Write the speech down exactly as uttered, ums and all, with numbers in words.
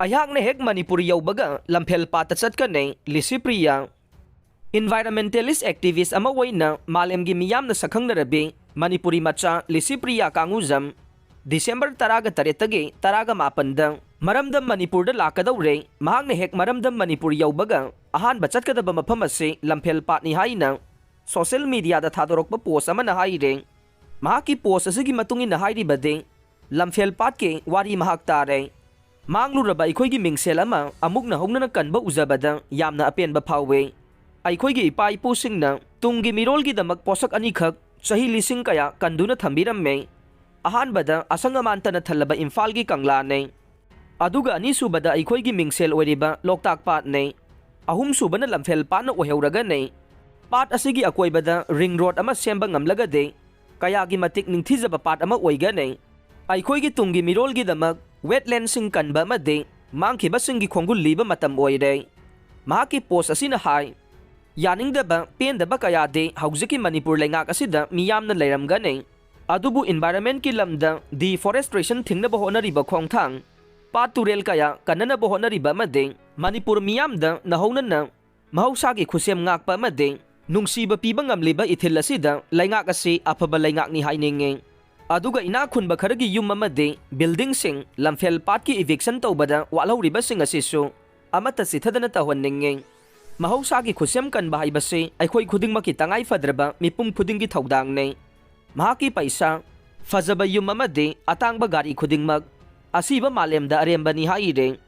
ꯑꯩꯍꯥꯛꯅ ꯍꯦꯛ ꯃꯅꯤꯄꯨꯔ ꯌꯧꯕꯒ ꯂꯝꯐꯦꯜ ꯄꯥꯠꯇ ꯆꯠꯀꯅꯤ꯫ ꯂꯤꯁꯤꯄ꯭ꯔꯤꯌꯥ꯫ Environmentalist activist ꯑꯃ ꯑꯣꯏꯅ ꯃꯥꯂꯦꯝꯒꯤ ꯃꯤꯌꯥꯝꯅ ꯁꯛꯈꯪꯅꯔꯕꯤ ꯃꯅꯤꯄꯨꯔꯤ ꯃꯆꯥ ꯂꯤꯁꯤꯄ꯭ꯔꯤꯌꯥ ꯀꯥꯡꯉꯨꯖꯝ ꯗꯤꯁꯦꯝꯕꯔ ꯇꯔꯥꯒ ꯇꯔꯦꯠꯇꯒꯤ ꯇꯔꯥꯒ ꯃꯥꯄꯟꯗ ꯃꯔꯝꯗꯝ ꯃꯅꯤꯄꯨꯔꯗ ꯂꯥꯛꯀꯗꯧꯔꯦ꯫ ꯃꯍꯥꯛꯅ ꯍꯦꯛ ꯃꯔꯝꯗꯝ ꯃꯅꯤꯄꯨꯔ ꯌꯧꯕꯒ ꯑꯍꯥꯟꯕ ꯆꯠꯀꯗꯕ ꯃꯐꯝ ꯑꯁꯤ ꯂꯝꯐꯦꯜ ꯄꯥꯠꯅꯤ ꯍꯥꯏꯅ social mediaꯗ ꯊꯥꯗꯣꯔꯛꯄ post ꯑꯃꯅ ꯍꯥꯏꯔꯦ꯫ ꯃꯍꯥꯛꯀꯤ post ꯑꯁꯤꯒꯤ ꯃꯇꯨꯡ ꯏꯟꯅ ꯍꯥꯏꯔꯤꯕꯗꯤ, ꯂꯝꯐꯦꯜ ꯄꯥꯠꯀꯤ ꯋꯥꯔꯤ ꯃꯍꯥꯛ ꯇꯥꯔꯦ꯫ ꯃꯥꯡꯂꯨꯔꯕ ꯑꯩꯈꯣꯏꯒꯤ ꯃꯤꯡꯁꯦꯜ ꯑꯃ ꯑꯃꯨꯛ ꯅꯧꯍꯧꯅꯅ ꯀꯟꯕ ꯎꯖꯕꯗ ꯌꯥꯝꯅ ꯑꯄꯦꯟꯕ ꯐꯥꯎꯏ꯫ ꯑꯩꯈꯣꯏꯒꯤ ꯏꯄꯥ ꯏꯄꯨꯁꯤꯡꯅ ꯇꯨꯡꯒꯤ ꯃꯤꯔꯣꯜꯒꯤꯗꯃꯛ ꯄꯣꯠꯁꯛ ꯑꯅꯤꯈꯛ ꯆꯍꯤ ꯂꯤꯁꯤꯡ ꯀꯌꯥ ꯀꯟꯗꯨꯅ ꯊꯝꯕꯤꯔꯝꯃꯦ꯫ ꯑꯍꯥꯟꯕꯗ ꯑꯁꯪ ꯑꯃꯥꯟꯇꯅ ꯊꯜꯂꯕ ꯏꯝꯐꯥꯜꯒꯤ ꯀꯪꯂꯥꯅꯦ꯫ ꯑꯗꯨꯒ ꯑꯅꯤꯁꯨꯕꯗ ꯑꯩꯈꯣꯏꯒꯤ ꯃꯤꯡꯁꯦꯜ ꯑꯣꯏꯔꯤꯕ ꯂꯣꯛꯇꯥꯛ ꯄꯥꯠꯅꯦ꯫ ꯑꯍꯨꯝꯁꯨꯕꯅ ꯂꯝꯐꯦꯜ ꯄꯥꯠꯅ ꯑꯣꯏꯍꯧꯔꯒꯅꯤ꯫ ꯄꯥꯠ ꯑꯁꯤꯒꯤ ꯑꯀꯣꯏꯕꯗ ring road ꯑꯃ ꯁꯦꯝꯕ ꯉꯝꯂꯒꯗꯤ ꯀꯌꯥꯒꯤ ꯃꯇꯤꯛ ꯅꯤꯡꯊꯤꯖꯕ ꯄꯥꯠ ꯑꯃ ꯑꯣꯏꯒꯅꯤ꯫ ꯑꯩꯈꯣꯏꯒꯤ ꯇꯨꯡꯒꯤ ꯃꯤꯔꯣꯜꯒꯤꯗꯃꯛ wetlandꯁꯤꯡ ꯀꯟꯕ ꯑꯃꯗꯤ ꯃꯥꯡꯈꯤꯕꯁꯤꯡꯒꯤ ꯈꯣꯡꯒꯨꯜ ꯂꯤꯕ ꯃꯇꯝ ꯑꯣꯏꯔꯦ꯫ ꯃꯍꯥꯛꯀꯤ post ꯑꯁꯤꯅ ꯍꯥꯏ, ꯌꯥꯅꯤꯡꯗꯕ, ꯄꯦꯟꯗꯕ ꯀꯌꯥꯗꯤ ꯍꯧꯖꯤꯛꯀꯤ ꯃꯅꯤꯄꯨꯔ ꯂꯩꯉꯥꯛ ꯑꯁꯤꯗ ꯃꯤꯌꯥꯝꯅ ꯂꯩꯔꯝꯒꯅꯤ꯫ ꯑꯗꯨꯕꯨ environmentꯀꯤ ꯂꯝꯗ deforestation ꯊꯤꯡꯅꯕ ꯍꯣꯠꯅꯔꯤꯕ ꯈꯣꯡꯊꯥꯡ, ꯄꯥꯠ ꯇꯨꯔꯦꯜ ꯀꯌꯥ ꯀꯟꯅꯅꯕ ꯍꯣꯠꯅꯔꯤꯕ ꯑꯃꯗꯤ ꯃꯅꯤꯄꯨꯔ ꯃꯤꯌꯥꯝꯗ ꯅꯧꯍꯧꯅꯅ ꯃꯍꯧꯁꯥꯒꯤ ꯈꯨꯠꯁꯦꯝ ꯉꯥꯛꯄ ꯑꯃꯗꯤ ꯅꯨꯡꯁꯤꯕ ꯄꯤꯕ ꯉꯝꯂꯤꯕ ꯏꯊꯤꯜ ꯑꯁꯤꯗ ꯂꯩꯉꯥꯛ ꯑꯁꯤ ꯑꯐꯕ ꯂꯩꯉꯥꯛꯅꯤ ꯍꯥꯏꯅꯤꯡꯏ꯫ ꯑꯗꯨꯒ ꯏꯅꯥꯛ ꯈꯨꯟꯕ ꯈꯔꯒꯤ ꯌꯨꯝ ꯑꯃꯗꯤ buildingꯁꯤꯡ ꯂꯝꯐꯦꯜ ꯄꯥꯠꯀꯤ eviction ꯇꯧꯕꯗ ꯋꯥꯠꯍꯧꯔꯤꯕꯁꯤꯡ ꯑꯁꯤꯁꯨ ꯑꯃꯠꯇ ꯆꯤꯊꯗꯅ ꯇꯧꯍꯟꯅꯤꯡꯏ꯫ ꯃꯍꯧꯁꯥꯒꯤ ꯈꯨꯠꯁꯦꯝ ꯀꯟꯕ ꯍꯥꯏꯕꯁꯤ ꯑꯩꯈꯣꯏ ꯈꯨꯗꯤꯡꯃꯛꯀꯤ ꯇꯉꯥꯏ ꯐꯗ꯭ꯔꯕ ꯃꯤꯄꯨꯝ ꯈꯨꯗꯤꯡꯒꯤ ꯊꯧꯗꯥꯡꯅꯤ꯫ ꯃꯍꯥꯛꯀꯤ ꯄꯩꯁꯥ, ꯐꯖꯕ ꯌꯨꯝ ꯑꯃꯗꯤ ꯑꯇꯥꯡꯕ ꯒꯥꯔꯤ ꯈꯨꯗꯤꯡꯃꯛ ꯑꯁꯤꯕ ꯃꯥꯂꯦꯝꯗ ꯑꯔꯦꯝꯕꯅꯤ ꯍꯥꯏꯔꯦ꯫